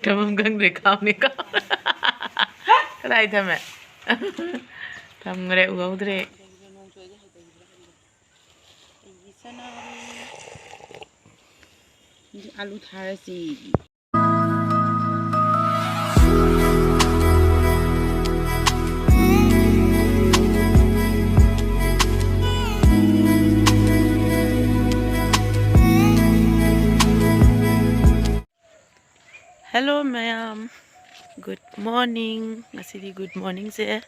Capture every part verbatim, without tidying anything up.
ꯊꯝꯐꯝ ꯈꯪꯗ꯭ꯔꯦ, ꯀꯥꯎꯅꯤ ꯀꯥꯎ꯫ ꯀꯗꯥꯏ ꯊꯝꯃꯦ? ꯊꯝꯈ꯭ꯔꯦ, ꯎꯍꯧꯗ꯭ꯔꯦ꯫ ꯑꯥꯂꯨ ꯊꯥꯔꯁꯤ꯫ Hello ꯃꯌꯥꯝ, good morning꯫ ꯉꯁꯤꯗꯤ good morningꯁꯦ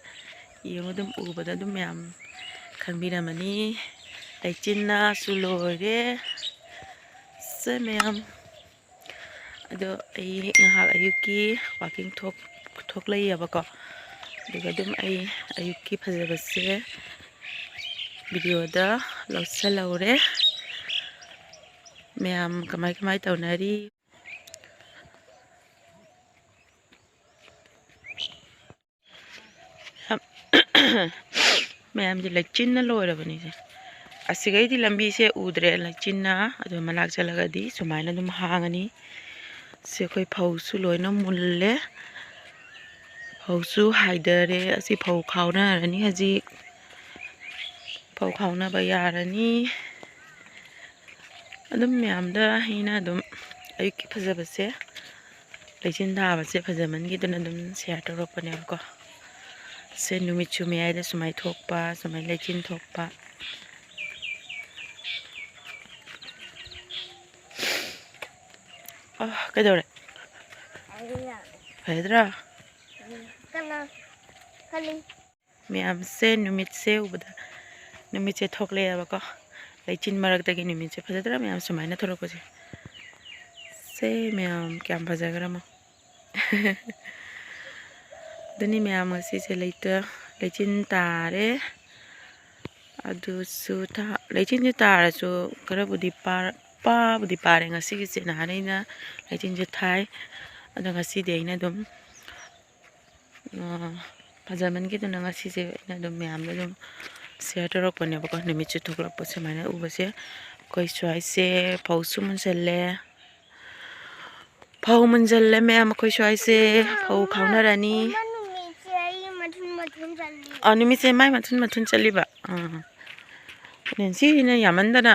ꯌꯦꯡꯉꯨ, ꯑꯗꯨꯝ ꯎꯕꯗ ꯑꯗꯨꯝ ꯃꯌꯥꯝ ꯈꯪꯕꯤꯔꯝꯃꯅꯤ꯫ ꯂꯩꯆꯤꯟꯅꯁꯨ ꯂꯣꯏꯔꯦ꯫ ꯁꯦ ꯃꯌꯥꯝ, ꯑꯗꯣ ꯑꯩ ꯉꯥꯏꯍꯥꯛ ꯑꯌꯨꯛꯀꯤ walking ꯊꯣꯛ-, ꯊꯣꯛꯂꯛꯏꯑꯕꯀꯣ꯫ ꯑꯗꯨꯒ ꯑꯗꯨꯝ ꯑꯩ ꯑꯌꯨꯛꯀꯤ ꯐꯖꯕꯁꯦ videoꯗ ꯂꯧꯁꯜꯍꯧꯔꯦ꯫ ꯃꯌꯥꯝ ꯀꯃꯥꯏ ꯀꯃꯥꯏ ꯇꯧꯅꯔꯤ? ꯃꯌꯥꯝꯁꯦ ꯂꯩꯆꯤꯟꯅ ꯂꯣꯏꯔꯕꯅꯤꯁꯦ꯫ ꯑꯁꯤꯈꯩꯗꯤ ꯂꯝꯕꯤꯁꯦ ꯎꯗ꯭ꯔꯦ, ꯂꯩꯆꯤꯟꯅ꯫ ꯑꯗꯨ ꯃꯅꯥꯛ ꯆꯠꯂꯒꯗꯤ ꯁꯨꯃꯥꯏꯅ ꯑꯗꯨꯝ ꯍꯥꯡꯉꯅꯤ꯫ ꯁꯤ ꯑꯩꯈꯣꯏ ꯐꯧꯁꯨ ꯂꯣꯏꯅ ꯃꯨꯜꯂꯦ, ꯐꯧꯁꯨ ꯍꯥꯏꯗꯔꯦ꯫ ꯑꯁꯤ ꯐꯧ ꯈꯥꯎꯅꯔꯅꯤ ꯍꯧꯖꯤꯛ, ꯐꯧ ꯈꯥꯎꯅꯕ ꯌꯥꯔꯅꯤ꯫ ꯑꯗꯨꯝ ꯃꯌꯥꯝꯗ ꯑꯩꯅ ꯑꯗꯨꯝ ꯑꯌꯨꯛꯀꯤ ꯐꯖꯕꯁꯦ, ꯂꯩꯆꯤꯟ ꯊꯥꯕꯁꯦ ꯐꯖꯃꯟꯈꯤꯗꯅ ꯑꯗꯨꯝ share ꯇꯧꯔꯛꯄꯅꯦꯕꯀꯣ꯫ ꯁꯦ ꯅꯨꯃꯤꯠꯁꯨ ꯃꯌꯥꯏꯗ ꯁꯨꯃꯥꯏ ꯊꯣꯛꯄ, ꯁꯨꯃꯥꯏ ꯂꯩꯆꯤꯟ ꯊꯣꯛꯄ꯫ ꯑ, ꯀꯩꯗꯧꯔꯦ? ꯐꯖꯗ꯭ꯔꯥ? ꯀꯅꯥ? ꯈꯜꯂꯤ꯫ ꯃꯌꯥꯝꯁꯦ ꯅꯨꯃꯤꯠꯁꯦ ꯎꯕꯗ ꯅꯨꯃꯤꯠꯁꯦ ꯊꯣꯛꯂꯛꯑꯦꯕꯀꯣ꯫ ꯂꯩꯆꯤꯟ ꯃꯔꯛꯇꯒꯤ ꯅꯨꯃꯤꯠꯁꯦ ꯐꯖꯗ꯭ꯔꯥ ꯃꯌꯥꯝ ꯁꯨꯃꯥꯏꯅ ꯊꯣꯛꯂꯛꯄꯁꯦ? ꯁꯦ ꯃꯌꯥꯝ ꯀꯌꯥꯝ ꯐꯖꯈ꯭ꯔꯃꯣ꯫ ꯑꯗꯨꯅꯤ ꯃꯌꯥꯝ ꯉꯁꯤꯁꯦ ꯂꯩꯇ-, ꯂꯩꯆꯤꯟ ꯇꯥꯔꯦ꯫ ꯑꯗꯨꯁꯨ ꯊꯥ-, ꯂꯩꯆꯤꯟꯁꯦ ꯇꯥꯔꯁꯨ ꯈꯔꯕꯨꯗꯤ ꯄꯥꯔ-, ꯄꯥꯕꯨꯗꯤ ꯄꯥꯔꯦ ꯉꯁꯤꯒꯤꯁꯦ꯫ ꯅꯍꯥꯟ ꯑꯩꯅ ꯂꯩꯆꯤꯟꯁꯦ ꯊꯥꯏ, ꯑꯗꯣ ꯉꯁꯤꯗꯤ ꯑꯩꯅ ꯑꯗꯨꯝ, ꯑ, ꯐꯖꯃꯟꯈꯤꯗꯅ ꯉꯁꯤꯁꯦ ꯑꯩꯅ ꯑꯗꯨꯝ ꯃꯌꯥꯝꯗ ꯑꯗꯨꯝ share ꯇꯧꯔꯛꯄꯅꯦꯕꯀꯣ꯫ ꯅꯨꯃꯤꯠꯁꯨ ꯊꯣꯛꯂꯛꯄ ꯁꯨꯃꯥꯏꯅ ꯎꯕꯁꯦ꯫ ꯑꯩꯈꯣꯏ ꯁ꯭ꯋꯥꯏꯁꯦ ꯐꯧꯁꯨ ꯃꯨꯟꯁꯜꯂꯦ, ꯐꯧ ꯃꯨꯟꯖꯜꯂꯦ ꯃꯌꯥꯝ, ꯑꯩꯈꯣꯏ ꯁ꯭ꯋꯥꯏꯁꯦ ꯐꯧ ꯈꯥꯎꯅꯔꯅꯤ꯫ ꯅꯨꯃꯤꯠꯁꯦ ꯑꯩ ꯃꯊꯨꯟ ꯃꯊꯨꯟ ꯆꯜꯂꯤ꯫ ꯑꯥ, ꯅꯨꯃꯤꯠꯁꯦ ꯃꯥꯏ ꯃꯊꯨꯟ ꯃꯊꯨꯟ ꯆꯠꯂꯤꯕ꯫ ꯑꯥ꯫ ꯅꯦꯟꯁꯤꯅ ꯌꯥꯝꯃꯟꯗꯅ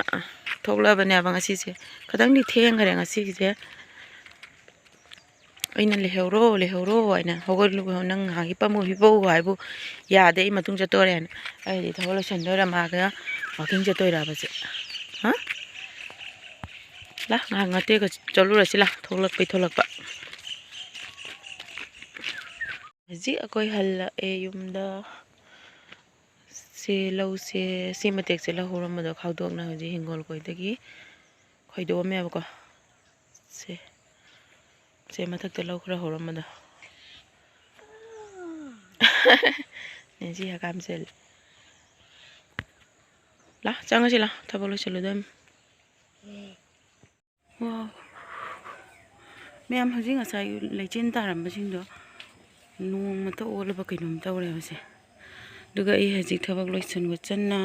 ꯊꯣꯛꯂꯛꯑꯕꯅꯦꯕ ꯉꯁꯤꯁꯦ꯫ ꯈꯤꯇꯪꯗꯤ ꯊꯦꯡꯈ꯭ꯔꯦ ꯉꯁꯤꯒꯤꯁꯦ꯫ ꯑꯩꯅ "ꯂꯩꯍꯧꯔꯣ, ꯂꯩꯍꯧꯔꯣ" ꯍꯥꯏꯅ, "ꯍꯧꯒꯠꯂꯨ, ꯅꯪ ꯉꯥꯏꯍꯥꯛ ꯍꯤꯞꯄꯝꯃꯨ, ꯍꯤꯞꯄꯧ" ꯍꯥꯏꯕꯨ ꯌꯥꯗꯦ, "ꯑꯩ ꯃꯇꯨꯡ ꯆꯠꯇꯣꯔꯦꯅ"꯫ ꯑꯩꯗꯤ ꯊꯕꯛ ꯂꯣꯏꯁꯟꯗꯣꯏꯔ ꯃꯥꯒ ꯋꯥꯀꯤꯡ ꯆꯠꯇꯣꯏꯔꯕꯁꯦ꯫ ꯍꯥ? ꯂꯥ, ꯉꯥꯏꯍꯥꯛ ꯉꯥꯛꯇꯦꯒ ꯆꯠꯂꯨꯔꯁꯤ ꯂꯥ, ꯊꯣꯛꯂꯛꯄꯩ ꯊꯣꯛꯂꯛꯄ꯫ ꯍꯧꯖꯤꯛ ꯑꯩꯈꯣꯏ ꯍꯜꯂꯛꯑꯦ ꯌꯨꯝꯗ꯫ ꯁꯤ ꯂꯧꯁꯦ, ꯁꯤ ꯃꯇꯦꯛꯁꯦ ꯂꯧ ꯍꯧꯔꯝꯕꯗꯣ ꯈꯥꯎꯗꯣꯛꯅ ꯍꯧꯖꯤꯛ ꯍꯤꯡꯒꯣꯜ ꯀꯣꯏꯗꯒꯤ ꯈꯣꯏꯗꯣꯛꯑꯝꯃꯦꯕꯀꯣ꯫ ꯁꯦ, ꯁꯦ ꯃꯊꯛꯇ ꯂꯧ ꯈꯔ ꯍꯧꯔꯝꯕꯗꯣ꯫ ꯅꯦꯖꯤ ꯍꯀꯥꯝ ꯆꯜꯂꯤ꯫ ꯂꯥ, ꯆꯪꯉꯁꯤ ꯂꯥ, ꯊꯕꯛ ꯂꯣꯏꯁꯤꯜꯂꯨꯗꯣꯏꯅꯤ꯫ ꯋꯥꯎ꯫ ꯃꯌꯥꯝ, ꯍꯧꯖꯤꯛ ꯉꯁꯥꯏ ꯂꯩꯆꯤꯟ ꯇꯥꯔꯝꯕꯁꯤꯡꯗꯣ ꯅꯣꯡ ꯃꯇ ꯑꯣꯜꯂꯕ ꯀꯩꯅꯣꯝ ꯇꯧꯔꯦꯕꯁꯦ꯫ ꯑꯗꯨꯒ ꯑꯩ ꯍꯧꯖꯤꯛ ꯊꯕꯛ ꯂꯣꯏꯁꯤꯟꯕ ꯆꯟꯅ,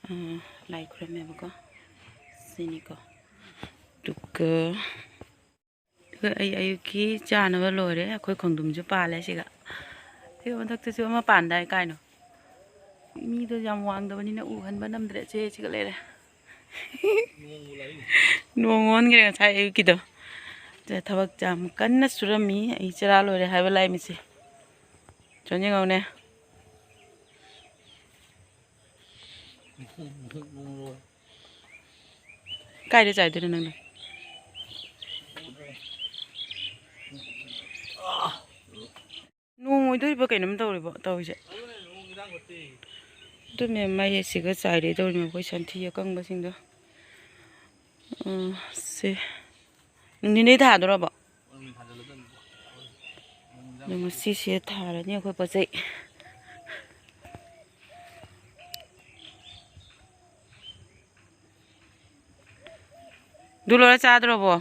ꯑ, ꯂꯥꯏ ꯈꯨꯔꯝꯃꯦꯕꯀꯣ꯫ ꯁꯤꯅꯤꯀꯣ꯫ ꯑꯗꯨꯒ ꯑꯗꯨꯒ ꯑꯩ ꯑꯌꯨꯛꯀꯤ ꯆꯥꯅꯕ ꯂꯣꯏꯔꯦ꯫ ꯑꯩꯈꯣꯏ ꯈꯣꯡꯗ꯭ꯔꯨꯝꯁꯨ ꯄꯥꯜꯂꯦ ꯁꯤꯒ꯫ ꯁꯤꯒ ꯃꯊꯛꯇꯁꯨ ꯑꯃ ꯄꯥꯟꯗꯥꯏ ꯀꯥꯏꯅꯣ꯫ ꯃꯤꯗꯣ ꯌꯥꯝ ꯋꯥꯡꯗꯕꯅꯤꯅ ꯎꯍꯟꯕ ꯅꯝꯗ꯭ꯔꯦ꯫ ꯁꯦ ꯁꯤꯒ ꯂꯩꯔꯦ꯫ ꯅꯣꯡ ꯑꯣꯟꯈ꯭ꯔꯦ ꯉꯁꯥꯏ ꯑꯌꯨꯛꯀꯤꯗꯣ꯫ ꯁꯦ ꯊꯕꯛ ꯌꯥꯝ ꯀꯟꯅ ꯁꯨꯔꯝꯃꯤ꯫ ꯑꯩ ꯆꯔꯥ ꯂꯣꯏꯔꯦ ꯍꯥꯏꯕ ꯂꯥꯛꯏ ꯃꯤꯁꯦ꯫ ꯆꯣꯟ ꯌꯦꯡꯉꯧꯅꯦ꯫ ꯀꯥꯏꯗ ꯆꯥꯏꯗꯣꯏꯅꯣ ꯅꯪꯅ? ꯅꯣꯡ ꯑꯣꯏꯗꯣꯔꯤꯕ ꯀꯩꯅꯣꯝ ꯇꯧꯔꯤꯕꯣ ꯇꯧꯔꯤꯁꯦ꯫ ꯑꯗꯨꯅꯦ ꯃꯩ ꯑꯁꯤꯒ ꯆꯥꯏꯔꯦ ꯇꯧꯔꯤꯅꯦ ꯑꯩꯈꯣꯏ ꯁꯟꯊꯤ ꯑꯀꯪꯕꯁꯤꯡꯗꯣ꯫ ꯎꯝ, ꯁꯦ꯫ ꯅꯨꯡꯊꯤꯟꯗꯩ ꯊꯥꯗꯣꯔꯕꯣ? ꯑꯗꯣ ꯉꯁꯤꯁꯦ ꯊꯥꯔꯅꯤ ꯑꯩꯈꯣꯏ ꯄꯣꯠ ꯆꯩ꯫ ꯑꯗꯨ ꯂꯣꯏꯔ ꯆꯥꯗ꯭ꯔꯣꯕꯣ?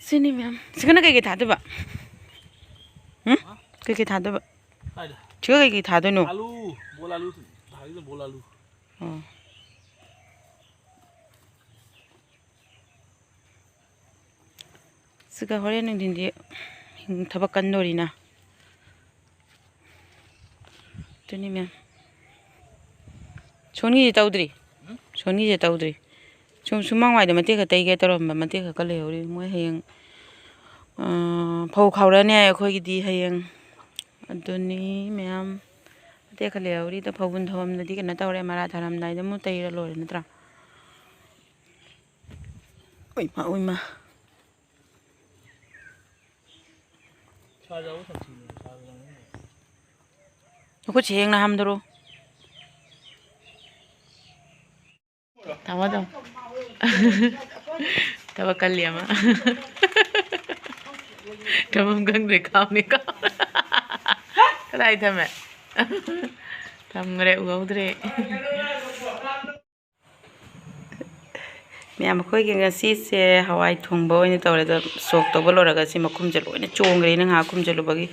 ꯁꯤꯅꯤ ꯃꯌꯥꯝ꯫ ꯁꯤꯒꯅ ꯀꯩꯀꯩ ꯊꯥꯗꯣꯏꯕ? ꯎꯝ? ꯀꯩꯀꯩ ꯊꯥꯗꯣꯏꯕ? ꯁꯤꯒ ꯀꯩꯀꯩ ꯊꯥꯗꯣꯏꯅꯣ? ꯑꯥꯂꯨ, ꯕꯣꯜ ꯑꯥꯂꯨ ꯊꯥꯒꯦ ꯇꯧꯕ, ꯕꯣꯜ ꯑꯥꯂꯨ꯫ ꯑꯣ꯫ ꯁꯤꯒ ꯍꯣꯔꯦꯟ ꯅꯨꯡꯊꯤꯟꯗꯤ ꯊꯕꯛ ꯀꯟꯗꯣꯔꯤꯅ꯫ ꯑꯗꯨꯅꯤ ꯃꯦꯝ꯫ ꯁꯣꯝꯒꯤꯁꯦ ꯇꯧꯗ꯭ꯔꯤ? ꯎꯝ? ꯁꯣꯝꯒꯤꯁꯦ ꯇꯧꯗ꯭ꯔꯤ꯫ ꯁꯨꯝ ꯁꯨꯃꯥꯡ ꯋꯥꯏꯗ ꯃꯇꯦꯛ ꯈꯛ ꯇꯩꯒꯦ ꯇꯧꯔꯝꯕ, ꯃꯇꯦꯛ ꯈꯛꯀ ꯂꯩꯍꯧꯔꯤ꯫ ꯃꯣꯏ ꯍꯌꯦꯡ, ꯑ, ꯐꯧ ꯈꯥꯎꯔꯅꯤ ꯍꯥꯏ ꯑꯩꯈꯣꯏꯒꯤꯗꯤ ꯍꯌꯦꯡ꯫ ꯑꯗꯨꯅꯤ ꯃꯌꯥꯝ ꯃꯇꯦꯛ ꯈꯔ ꯂꯩꯍꯧꯔꯤꯗ꯫ ꯐꯧꯕꯨꯟ ꯊꯧꯕꯝꯗꯗꯤ ꯀꯩꯅꯣ ꯇꯧꯔꯦ, ꯃꯔꯥ ꯊꯥꯔꯝꯗꯥꯏꯗ ꯑꯃꯨꯛ ꯇꯩꯔ ꯂꯣꯏꯔꯦ ꯅꯠꯇ꯭ꯔꯥ? ꯎꯏꯃꯥ, ꯎꯏꯃꯥ꯫ ꯅꯈꯨꯠꯁꯦ ꯍꯦꯡꯅ ꯍꯥꯝꯗꯔꯣ꯫ ꯊꯝꯃꯣ, ꯊꯝꯃꯣ꯫ ꯊꯕꯛ ꯀꯜꯂꯤ ꯑꯃ꯫ ꯊꯝꯐꯝ ꯈꯪꯗ꯭ꯔꯦ, ꯀꯥꯎꯅꯤ, ꯀꯥꯎ-, ꯀꯗꯥꯏ ꯊꯝꯃꯦ? ꯊꯝꯈ꯭ꯔꯦ, ꯎꯍꯧꯗ꯭ꯔꯦ꯫ ꯃꯌꯥꯝ, ꯑꯩꯈꯣꯏꯒꯤ ꯉꯁꯤꯁꯦ ꯍꯋꯥꯏ ꯊꯣꯡꯕ ꯑꯣꯏꯅ ꯇꯧꯔꯦ꯫ ꯑꯗꯣ ꯁꯣꯛ ꯇꯧꯕ ꯂꯣꯏꯔꯒ ꯁꯤ ꯃꯈꯨꯝꯁꯦ ꯂꯣꯏꯅ ꯆꯣꯡꯈ꯭ꯔꯦ, ꯑꯩꯅ ꯉꯥꯏꯍꯥꯛ ꯈꯨꯝꯖꯤꯜꯂꯨꯕꯒꯤ꯫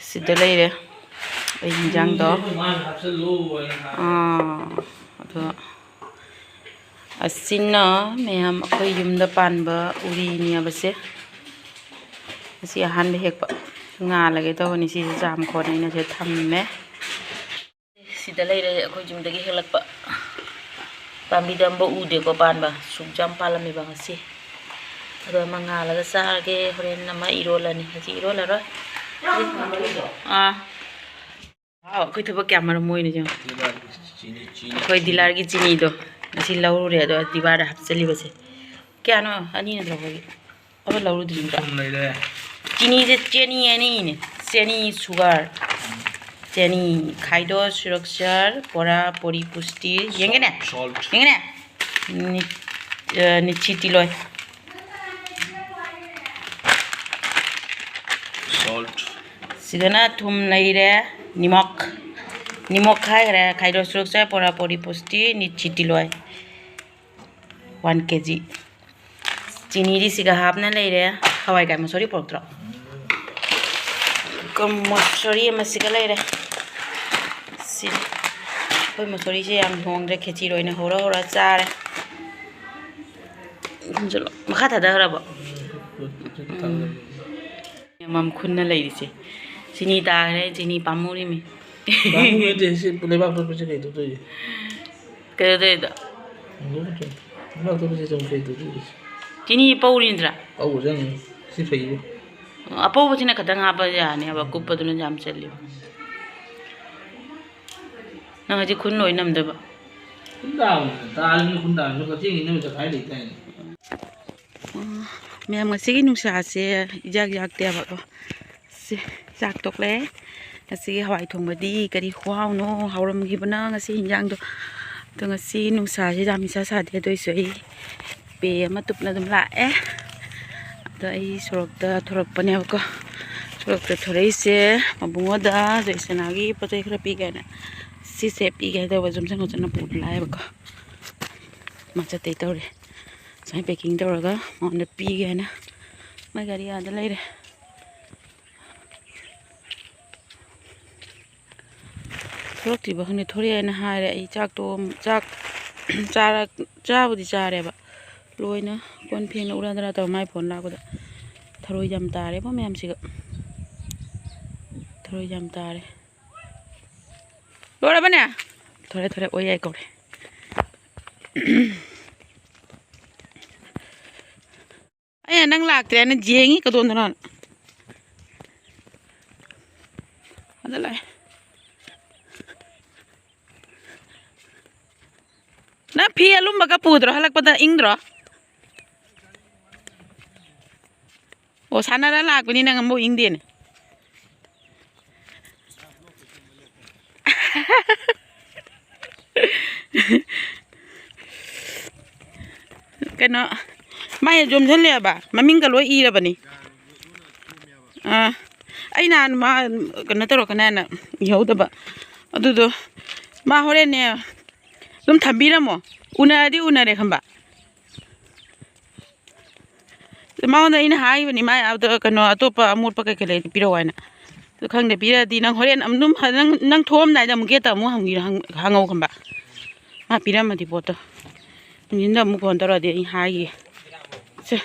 ꯁꯤꯗ ꯂꯩꯔꯦ ꯑꯩ ꯍꯤꯟꯖꯥꯡꯗꯣ꯫ ꯑꯥ, ꯑꯗꯣ ꯑꯁꯤꯅ ꯃꯌꯥꯝ ꯑꯩꯈꯣꯏ ꯌꯨꯝꯗ ꯄꯥꯟꯕ ꯎꯔꯤꯅꯦꯕꯁꯦ꯫ ꯑꯁꯤ ꯑꯍꯥꯟꯕ ꯍꯦꯛꯄ꯫ ꯉꯥꯜꯂꯒꯦ ꯇꯧꯕꯅꯤ, ꯁꯤꯁꯦ ꯆꯥꯝ ꯈꯣꯠꯅ ꯑꯩꯅ ꯁꯤꯗ ꯊꯝꯃꯦ꯫ ꯁꯤꯗ ꯂꯩꯔꯦ, ꯑꯩꯈꯣꯏ ꯌꯨꯝꯗꯒꯤ ꯍꯦꯛꯂꯛꯄ꯫ ꯄꯥꯝꯕꯤꯗ ꯑꯝꯕ ꯎꯗꯦꯀꯣ ꯄꯥꯟꯕ, ꯁꯨꯛ ꯌꯥꯝ ꯄꯥꯜꯂꯝꯃꯦꯕ ꯉꯁꯤ꯫ ꯑꯗꯣ ꯑꯃ ꯉꯥꯜꯂꯒ ꯆꯥꯔꯒꯦ, ꯍꯣꯔꯦꯟ ꯑꯃ ꯏꯔꯣꯜꯂꯅꯤ꯫ ꯍꯧꯖꯤꯛ ꯏꯔꯣꯜꯂꯔꯣꯏ꯫ ꯑꯥ꯫ ꯋꯥꯎ, ꯑꯩꯈꯣꯏ ꯊꯕꯛ ꯀꯌꯥ ꯃꯔꯝ ꯃꯣꯏꯅ ꯌꯦꯡꯉꯨ꯫ ꯆꯤꯅꯤ, ꯆꯤꯅꯤ꯫ ꯑꯩꯈꯣꯏ ꯗꯤꯂꯔꯒꯤ ꯆꯤꯅꯤꯗꯣ ꯉꯁꯤ ꯂꯧꯔꯨꯔꯦ, ꯑꯗꯣ ꯗꯤꯕꯥꯗ ꯍꯥꯞꯆꯜꯂꯤꯕꯁꯦ꯫ ꯀꯌꯥꯅꯣ? ꯑꯅꯤ ꯅꯠꯇ꯭ꯔꯣ ꯑꯩꯈꯣꯏꯒꯤ? ꯑꯃ ꯂꯧꯔꯨꯗ꯭ꯔꯤꯕ꯭ꯔꯥ? ꯊꯨꯝ ꯂꯩꯔꯦ꯫ ꯆꯤꯅꯤꯁꯦ ꯆꯦꯅꯤ ꯑꯅꯤꯅꯦ꯫ ꯆꯦꯅꯤ, sugar꯫ ꯎꯝ꯫ ꯆꯦꯅꯤ, ꯈꯥꯏꯗꯣ, ꯁꯨꯔꯛꯆꯔ, ꯄꯣꯔꯥ, ꯄꯣꯔꯤ, ꯄꯨꯁꯇꯤ꯫ ꯌꯦꯡꯒꯦꯅꯦ? Salt꯫ ꯌꯦꯡꯒꯦꯅꯦ? ꯅꯤ-, ꯑ, ꯅꯤꯆꯤ ꯇꯤꯂꯣꯏ꯫ Salt꯫ ꯁꯤꯗꯅ ꯊꯨꯝ ꯂꯩꯔꯦ, ꯅꯤꯃꯛ, ꯅꯤꯃꯛ ꯍꯥꯏꯈ꯭ꯔꯦ, ꯈꯥꯏꯗ꯭ꯔꯣ ꯁꯨꯔꯛꯆ, ꯄꯣꯔꯥ ꯄꯣꯔꯤ ꯄꯨꯁꯇꯤ, ꯅꯤꯆꯤ ꯇꯤꯂꯣꯏ, one K G꯫ ꯆꯤꯅꯤꯗꯤ ꯁꯤꯒ ꯍꯥꯞꯅ ꯂꯩꯔꯦ꯫ ꯍꯋꯥꯏ ꯀꯥꯏ ꯃꯁꯣꯔꯤ ꯄꯨꯔꯛꯇ꯭ꯔꯣ? ꯃꯣꯁꯣꯔꯤ ꯑꯃꯁꯤꯒ ꯂꯩꯔꯦ꯫ ꯁꯤ ꯑꯩꯈꯣꯏ ꯃꯣꯁꯣꯔꯤꯁꯦ ꯌꯥꯝ ꯊꯣꯡꯗ꯭ꯔꯦ, ꯈꯦꯆꯤ ꯑꯣꯏꯅ ꯍꯧꯔ ꯍꯧꯔ ꯆꯥꯔꯦ꯫ ꯊꯝꯖꯤꯜꯂꯣ꯫ ꯃꯈꯥ ꯊꯥꯗꯈ꯭ꯔꯕꯣ? ꯎꯝ꯫ ꯃꯝ ꯈꯨꯟꯅ ꯂꯩꯔꯤꯁꯦ꯫ ꯆꯤꯅꯤ ꯇꯥꯈ꯭ꯔꯦ, ꯆꯤꯅꯤ ꯄꯥꯝꯃꯨꯔꯤꯃꯤ꯫ ꯄꯥꯝꯃꯨ ꯅꯠꯇꯦ, ꯁꯤ ꯂꯩꯕꯥꯛ ꯇꯣꯠꯄꯁꯦ ꯀꯩꯗꯧ ꯇꯧꯔꯤꯁꯦ? ꯀꯩꯗꯧ ꯇꯧꯔꯤꯗꯣ? ꯂꯩꯕꯥꯛ ꯇꯣꯠꯄꯁꯦ ꯆꯨꯝ ꯀꯩꯗꯧ ꯇꯧꯔꯤꯁꯦ? ꯆꯤꯅꯤ ꯄꯧꯔꯤꯗ꯭ꯔꯥ? ꯄꯧꯕꯁꯦ ꯌꯥꯝ ꯁꯤ ꯐꯩꯕ꯫ ꯑꯄꯧꯕꯁꯤꯅ ꯈꯇꯪ ꯍꯥꯞꯄ ꯌꯥꯅꯦꯕ, ꯀꯨꯞꯄꯗꯨꯅ ꯌꯥꯝ ꯆꯜꯂꯦꯕ꯫ ꯅꯪ ꯍꯧꯖꯤꯛ ꯈꯨꯟ ꯂꯣꯏ ꯅꯝꯗꯣꯏꯕ? ꯈꯨꯟ ꯇꯥꯕꯅꯤꯅ, ꯇꯥꯔꯤꯕꯅꯤ ꯈꯨꯟ ꯇꯥꯕꯅꯤꯅ, ꯀꯛꯆꯤꯡꯒꯤ ꯅꯨꯃꯤꯠ ꯇꯪꯈꯥꯏ ꯂꯩꯇꯥꯏꯅꯦ꯫ ꯎꯝ, ꯃꯌꯥꯝ, ꯉꯁꯤꯒꯤ ꯅꯨꯡꯁꯥꯁꯦ ꯏꯌꯥꯛ ꯌꯥꯛꯇꯦꯕꯀꯣ꯫ ꯁꯤ ꯆꯥꯛ ꯇꯣꯛꯂꯦ꯫ ꯉꯁꯤꯒꯤ ꯍꯋꯥꯏ ꯊꯣꯡꯕꯗꯤ ꯀꯔꯤ ꯈꯨꯍꯥꯎꯅꯣ! ꯍꯥꯎꯔꯝꯈꯤꯕꯅ ꯉꯁꯤ ꯍꯤꯟꯖꯥꯡꯗꯣ꯫ ꯑꯗꯣ ꯉꯁꯤ ꯅꯨꯡꯁꯥꯁꯦ ꯌꯥꯝ ꯏꯁꯥ ꯁꯥꯗꯦ, ꯑꯗꯨ ꯑꯣꯏꯁꯨ ꯑꯩ ꯄꯦ ꯑꯃ ꯇꯨꯞꯅ ꯑꯗꯨꯝ ꯂꯥꯛꯑꯦ꯫ ꯑꯗꯣ ꯑꯩ ꯁꯣꯔꯣꯛꯇ ꯊꯣꯔꯛꯄꯅꯦꯕꯀꯣ꯫ ꯁꯣꯔꯣꯛꯇ ꯊꯣꯔꯛꯏꯁꯦ ꯃꯕꯨꯡꯉꯣꯗ ꯖꯣꯏꯁꯅꯥꯒꯤ ꯄꯣꯠ ꯆꯩ ꯈꯔ ꯄꯤꯒꯦꯅ꯫ ꯁꯤꯁꯦ ꯄꯤꯒꯦ ꯍꯥꯏ ꯇꯧꯕ ꯖꯨꯝꯁꯟ ꯈꯣꯠꯆꯟꯅ ꯄꯨꯔ ꯂꯥꯛꯑꯦꯕꯀꯣ꯫ ꯃꯥ ꯆꯠꯇꯩ ꯇꯧꯔꯦ꯫ ꯁꯨꯃꯥꯏꯅ packing ꯇꯧꯔꯒ ꯃꯉꯣꯟꯗ ꯄꯤꯒꯦ ꯍꯥꯏꯅ꯫ ꯃꯥꯏ ꯒꯥꯔꯤ ꯑꯥꯗ ꯂꯩꯔꯦ꯫ ꯊꯣꯛꯂꯛꯇ꯭ꯔꯤꯕ ꯈꯪꯗꯦ꯫ ꯊꯣꯔꯛꯑꯦꯅ ꯍꯥꯏꯔꯦ꯫ ꯑꯩ ꯆꯥꯛꯇꯣ, ꯆꯥꯛ ꯆꯥꯔ-, ꯆꯥꯕꯨꯗꯤ ꯆꯥꯔꯦꯕ꯫ ꯂꯣꯏꯅ ꯀꯣꯟ ꯐꯦꯡꯅ ꯎꯔꯥ ꯗꯔꯥ ꯇꯧꯔ ꯃꯥꯏ phone ꯂꯥꯛꯄꯗ ꯊꯔꯣꯏ ꯌꯥꯝ ꯇꯥꯔꯦꯕꯣ ꯃꯌꯥꯝꯁꯤꯒ꯫ ꯊꯔꯣꯏ ꯌꯥꯝ ꯇꯥꯔꯦ꯫ ꯂꯣꯏꯔꯕꯅꯦ? ꯊꯣꯔꯦ, ꯊꯣꯔꯦ, ꯑꯣꯏ ꯌꯥꯏ ꯀꯧꯔꯦ꯫ ꯑꯩꯅ ꯅꯪ ꯂꯥꯛꯇ꯭ꯔꯦꯅ ꯌꯦꯡꯉꯤ ꯀꯗꯣꯝꯗꯅꯣ꯫ ꯑꯗ ꯂꯥꯛꯑꯦ꯫ ꯅꯪ ꯐꯤ ꯑꯂꯨꯝꯕꯒ ꯄꯨꯗ꯭ꯔꯣ? ꯍꯜꯂꯛꯄꯗ ꯏꯪꯗ꯭ꯔꯣ? ꯑꯣ, ꯁꯥꯟꯅꯔ ꯂꯥꯛꯄꯅꯤ, ꯅꯪ ꯑꯃꯨꯛ ꯏꯪꯗꯦꯅꯦ꯫ ꯀꯩꯅꯣ, ꯃꯥꯏ ꯌꯣꯝꯁꯤꯜꯂꯦꯕ, ꯃꯃꯤꯡꯒ ꯂꯣꯏ ꯏꯔꯕꯅꯤ꯫ ꯑꯥ, ꯑꯩ ꯅꯍꯥꯟ ꯃꯥ ꯀꯩꯅꯣ ꯇꯧꯔꯛꯀꯅꯤ ꯍꯥꯏꯅ ꯏꯍꯧꯗꯕ꯫ ꯑꯗꯨꯗꯣ ꯃꯥ ꯍꯣꯔꯦꯟꯅꯦ ꯑꯗꯨꯝ ꯊꯝꯕꯤꯔꯝꯃꯣ, ꯎꯅꯔꯗꯤ ꯎꯅꯔꯦ ꯈꯪꯕ꯫ ꯃꯉꯣꯟꯗ ꯑꯩꯅ ꯍꯥꯏꯈꯤꯕꯅꯤ, ꯃꯥ ꯑꯗ ꯀꯩꯅꯣ ꯑꯇꯣꯞꯄ ꯑꯃꯣꯠꯄ ꯀꯩꯀꯩ ꯂꯩꯔꯗꯤ ꯄꯤꯔꯛꯑꯣ ꯍꯥꯏꯅ꯫ ꯑꯗꯨ ꯈꯪꯗꯦ, ꯄꯤꯔꯛꯑꯗꯤ ꯅꯪ ꯍꯣꯔꯦꯟ ꯑꯗꯨꯝ ꯅꯪ, ꯅꯪ ꯊꯣꯛꯑꯝꯗꯥꯏꯗ ꯑꯃꯨꯛ ꯒꯦꯠꯇ ꯑꯃꯨꯛ ꯍꯪꯕꯤꯔꯣ, ꯍꯪ-, ꯍꯪꯉꯧ ꯈꯪꯕ꯫ ꯃꯥ ꯄꯤꯔꯝꯃꯗꯤ ꯄꯣꯠꯇꯣ꯫ ꯅꯨꯡꯊꯤꯟꯗ ꯑꯃꯨꯛ ꯐꯣꯟ ꯇꯧꯔꯛꯑꯗꯤ ꯑꯩ ꯍꯥꯏꯒꯦ꯫ ꯁꯦ꯫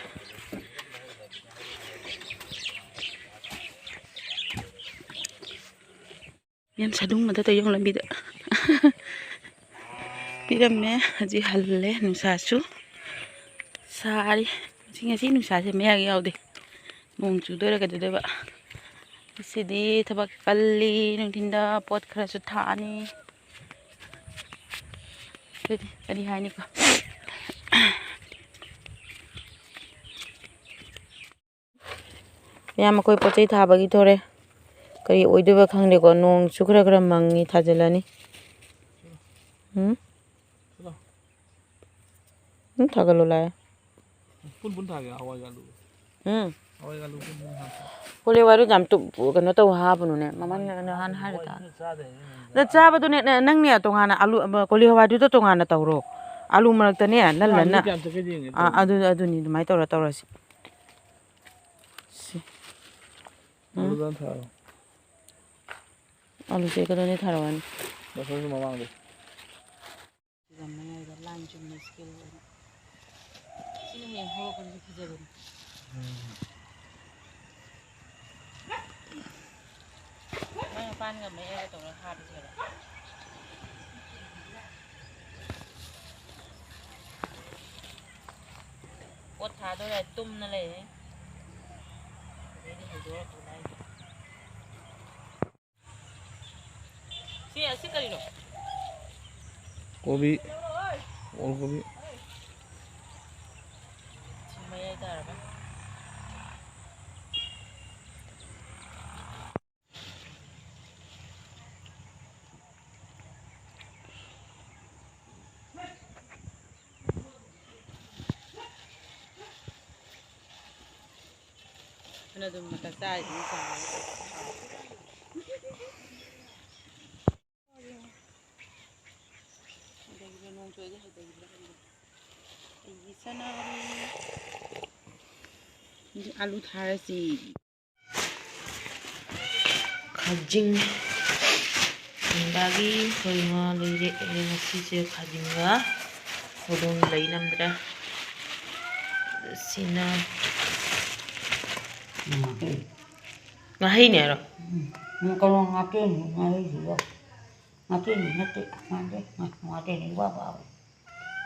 ꯌꯥꯝ ꯁꯥꯗꯨꯡ ꯑꯃꯗ ꯇꯧ ꯌꯦꯡꯉꯨ ꯂꯝꯕꯤꯗ꯫ ꯄꯤꯔꯝꯃꯦ, ꯍꯧꯖꯤꯛ ꯍꯜꯂꯦ꯫ ꯅꯨꯡꯁꯥꯁꯨ ꯁꯥꯔꯤ꯫ ꯉꯁꯤ, ꯉꯁꯤ ꯅꯨꯡꯁꯥꯁꯦ ꯃꯌꯥꯒ ꯌꯥꯎꯗꯦ꯫ ꯅꯣꯡ ꯆꯨꯗꯣꯏꯔꯥ ꯀꯩꯗꯧꯗꯣꯏꯕ? ꯉꯁꯤꯗꯤ ꯊꯕꯛ ꯀꯜꯂꯤ꯫ ꯅꯨꯡꯊꯤꯟꯗ ꯄꯣꯠ ꯈꯔꯁꯨ ꯊꯥꯅꯤ꯫ ꯑꯗꯨꯗꯤ ꯀꯔꯤ ꯍꯥꯏꯅꯤꯀꯣ? ꯃꯌꯥꯝ, ꯑꯩꯈꯣꯏ ꯄꯣꯠ ꯆꯩ ꯊꯥꯕꯒꯤ ꯊꯣꯔꯦ꯫ ꯀꯔꯤ ꯑꯣꯏꯗꯣꯏꯕ ꯈꯪꯗꯦꯀꯣ꯫ ꯅꯣꯡꯁꯨ ꯈꯔ ꯈꯔ ꯃꯪꯉꯤ, ꯊꯥꯖꯤꯜꯂꯅꯤ꯫ ꯎꯝ? ꯎꯝ, ꯊꯥꯒꯠꯂꯣ ꯂꯥꯏ꯫ ꯄꯨꯟ ꯄꯨꯟ ꯊꯥꯒꯦ, ꯍꯋꯥꯏꯒ ꯑꯂꯨꯒ꯫ ꯎꯝ꯫ ꯍꯋꯥꯏꯒ ꯑꯂꯨ ꯄꯨꯟ ꯄꯨꯟ ꯊꯥꯒꯦ꯫ ꯀꯣꯂꯤ ꯍꯋꯥꯏꯗꯨ ꯌꯥꯝ ꯇꯨ-, ꯀꯩꯅꯣ ꯇꯧ ꯍꯥꯞꯄꯅꯨꯅꯦ꯫ ꯃꯃꯜ ꯅꯍꯥꯟ ꯍꯥꯏꯔ ꯇꯥ-, ꯅ ꯆꯥꯕꯗꯨꯅꯦ, ꯅ-, ꯅꯪꯅꯦ ꯇꯣꯉꯥꯟꯅ ꯑꯂꯨ, ꯑꯃ, ꯀꯣꯂꯤ ꯍꯋꯥꯏꯗꯨꯗ ꯇꯣꯉꯥꯟꯅ ꯇꯧꯔꯣ꯫ ꯑꯂꯨ ꯃꯔꯛꯇꯅꯦ, ꯅꯍꯥꯟ ꯅꯜꯂ ꯃꯤ ꯅ-, ꯀꯌꯥꯝ ꯆꯠꯀꯦꯗꯤ ꯌꯦꯡꯒꯦ ꯑꯥ, ꯇꯧꯕꯅꯦ꯫ ꯑꯗꯨ, ꯑꯗꯨꯅꯤ, ꯑꯗꯨꯃꯥꯏꯅ ꯇꯧꯔ ꯇꯧꯔꯁꯤ꯫ ꯁꯤ꯫ ꯎꯝ꯫ ꯑꯂꯨꯗꯣ ꯍꯥꯟꯅ ꯊꯥꯔꯣ꯫ ꯑꯂꯨꯁꯦ ꯀꯩꯅꯣꯅꯦ ꯊꯥꯔꯛꯑꯣꯅꯦ꯫ ꯕꯁꯟꯁꯨ ꯃꯃꯥꯡꯗ꯫ ꯁꯤꯗ ꯃꯌꯥꯏꯗ ꯂꯥꯏꯟ ꯆꯨꯝꯅ ꯁ꯭ꯀꯦꯜ ꯑꯣꯏꯅ꯫ ꯁꯤꯅ ꯍꯌꯦꯡ ꯍꯧꯔꯛꯄꯗꯁꯨ ꯐꯖꯕꯅꯤ꯫ ꯃꯥꯏ ꯃꯄꯥꯟꯒ ꯃꯌꯥꯏꯒ ꯇꯧꯔꯒ ꯍꯥꯞꯄꯁꯦꯕ꯫ ꯄꯣꯠ ꯊꯥꯗꯣꯔꯦ, ꯇꯨꯝꯅ ꯂꯩꯔꯦ꯫ ꯑꯗꯩꯗꯤ ꯍꯧꯗꯣꯔꯛꯇ꯭ꯔꯤ ꯃꯥꯏꯁꯦ꯫ ꯁꯤ, ꯑꯁꯤ ꯀꯔꯤꯅꯣ? ꯀꯣꯕꯤ꯫ ꯑꯣꯜ ꯀꯣꯕꯤ꯫ ꯁꯤ ꯃꯌꯥꯏ ꯇꯥꯔꯕ? ꯑꯗꯨꯅ ꯑꯗꯨꯝ ꯃꯊꯛ ꯆꯥꯔꯤꯗꯨꯅ ꯆꯥꯔꯦ꯫ ꯍꯩꯊꯈꯤꯕ꯭ꯔꯥ, ꯅꯣꯡ ꯆꯨꯔꯗꯤ ꯍꯩꯊꯈꯤꯕ꯭ꯔꯥ ꯈꯪꯗꯦ꯫ ꯑꯩꯒꯤ ꯁꯅꯥꯔꯩ꯫ ꯑꯗꯨ ꯑꯂꯨ ꯊꯥꯔꯁꯤ꯫ ꯈꯥꯖꯤꯡ ꯊꯣꯡꯕꯒꯤ ꯑꯩꯈꯣꯏ ꯉꯥ ꯂꯩꯔꯛꯑꯦ꯫ ꯉꯁꯤꯁꯦ ꯈꯥꯖꯤꯡꯒ ꯍꯧꯗꯣꯡ ꯂꯩ ꯅꯝꯗ꯭ꯔꯦ꯫ ꯁꯤꯅ ꯉꯥꯍꯩ꯫ ꯉꯥꯍꯩꯅꯦ ꯍꯥꯏꯔꯣ? ꯎꯝ, ꯀꯩꯅꯣ, ꯉꯥꯇꯦꯟꯅꯤ, ꯉꯥꯍꯩꯁꯤꯕꯣ꯫ ꯉꯥꯇꯦꯟꯅꯤ ꯅꯠꯇꯦ, ꯉꯥꯇꯦꯟ, ꯉꯥ-, ꯉꯥꯇꯦꯟꯅꯤ, ꯏꯋꯥ ꯋꯥꯕ꯫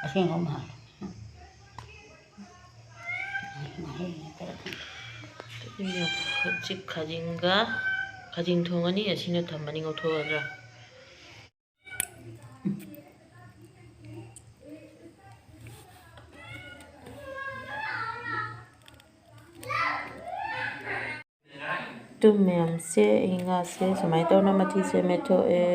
ꯑꯁꯦꯡꯕ ꯃꯥꯜꯂꯦ꯫ ꯉꯥꯍꯩ ꯅꯠꯇ꯭ꯔꯥ ꯈꯪꯗꯦ꯫ ꯍꯧꯖꯤꯛ ꯈꯥꯖꯤꯡꯒ, ꯈꯥꯖꯤꯡ ꯊꯣꯡꯉꯅꯤ, ꯑꯁꯤꯅ ꯊꯝꯃꯅꯤ, ꯉꯧꯊꯣꯛꯑꯗ꯭ꯔꯥ? ꯑꯗꯨ ꯃꯌꯥꯝꯁꯦ ꯑꯩ ꯉꯥꯁꯦ ꯁꯨꯃꯥꯏꯅ ꯇꯧꯅ ꯃꯊꯤꯁꯦ ꯃꯦꯠꯊꯣꯛꯑꯦ꯫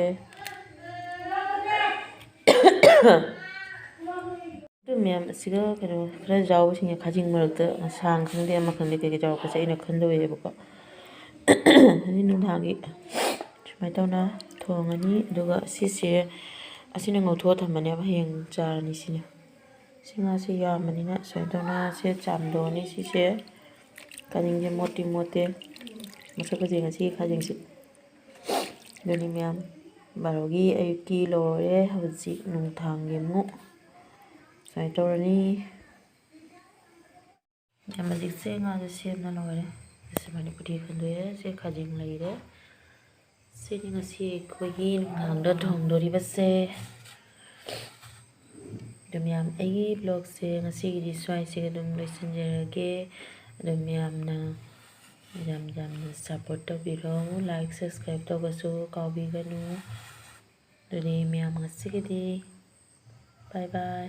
ꯑꯗꯨ ꯃꯌꯥꯝ ꯑꯁꯤꯒ ꯀꯩꯅꯣ ꯈꯔ ꯌꯥꯎꯕꯁꯤꯡꯁꯦ, ꯈꯥꯖꯤꯡ ꯃꯔꯛꯇ ꯉꯁꯥꯡ ꯈꯪꯗꯦ, ꯑꯃ ꯈꯪꯗꯦ, ꯀꯩꯀꯩ ꯌꯥꯎꯔꯛꯄꯁꯦ ꯑꯩꯅ ꯈꯟꯗꯣꯛꯑꯦꯕꯀꯣ꯫ ꯑꯗꯩ ꯅꯨꯡꯗꯥꯡꯒꯤ ꯁꯨꯃꯥꯏꯅ ꯇꯧꯅ ꯊꯣꯡꯉꯅꯤ꯫ ꯑꯗꯨꯒ ꯁꯤꯁꯦ, ꯑꯁꯤꯅ ꯉꯧꯊꯣꯛꯑ ꯊꯝꯃꯅꯦꯕ, ꯍꯌꯦꯡ ꯆꯥꯔꯅꯤ ꯁꯤꯅ꯫ ꯁꯤ ꯉꯥꯁꯤ ꯌꯥꯝꯕꯅꯤꯅ ꯁꯨꯃꯥꯏꯅ ꯇꯧꯅ ꯁꯤ ꯆꯥꯝꯊꯣꯛꯑꯅꯤ꯫ ꯁꯤꯁꯦ ꯈꯥꯖꯤꯡꯁꯦ ꯃꯣꯠꯇꯤ ꯃꯣꯠꯇꯦ, ꯃꯁꯛ ꯐꯖꯩ ꯉꯁꯤꯒꯤ ꯈꯥꯖꯤꯡꯁꯤ꯫ ꯑꯗꯨꯅꯤ ꯃꯌꯥꯝ, ꯕꯥꯔꯣꯒꯤ ꯑꯌꯨꯛꯀꯤ ꯂꯣꯏꯔꯦ꯫ ꯍꯧꯖꯤꯛ ꯅꯨꯡꯗꯥꯡꯒꯤ ꯑꯃꯨꯛ ꯁꯨꯃꯥꯏꯅ ꯇꯧꯔꯅꯤ꯫ ꯌꯥꯝ ꯍꯧꯖꯤꯛꯁꯦ ꯉꯥꯁꯦ ꯁꯦꯝꯅ ꯂꯣꯏꯔꯦ꯫ ꯑꯁꯤ ꯃꯅꯤꯄꯨꯔꯤ ꯈꯟꯗꯣꯛꯑꯦ꯫ ꯁꯤ ꯈꯥꯖꯤꯡ ꯂꯩꯔꯦ꯫ ꯁꯤꯅꯤ ꯉꯁꯤ ꯑꯩꯈꯣꯏꯒꯤ ꯅꯨꯡꯗꯥꯡꯗ ꯊꯣꯡꯗꯣꯔꯤꯕꯁꯦ꯫ ꯑꯗꯨ ꯃꯌꯥꯝ, ꯑꯩꯒꯤ ꯕ꯭ꯂꯣꯒꯁꯦ ꯉꯁꯤꯒꯤꯗꯤ ꯁ꯭ꯋꯥꯏꯁꯤꯒ ꯑꯗꯨꯝ ꯂꯣꯏꯁꯤꯟꯖꯔꯒꯦ꯫ ꯑꯗꯨ ꯃꯌꯥꯝꯅ ꯌꯥꯝ ꯌꯥꯝꯅ ꯁꯞꯄꯣꯔꯠ ꯇꯧꯕꯤꯔꯣ꯫ ꯂꯥꯏꯛ, ꯁꯕꯁꯀ꯭ꯔꯥꯏꯕ ꯇꯧꯕꯁꯨ ꯀꯥꯎꯕꯤꯒꯅꯨ꯫ ꯑꯗꯨꯗꯤ ꯃꯌꯥꯝ ꯉꯁꯤꯒꯤꯗꯤ ꯕꯥꯏ ꯕꯥꯏ꯫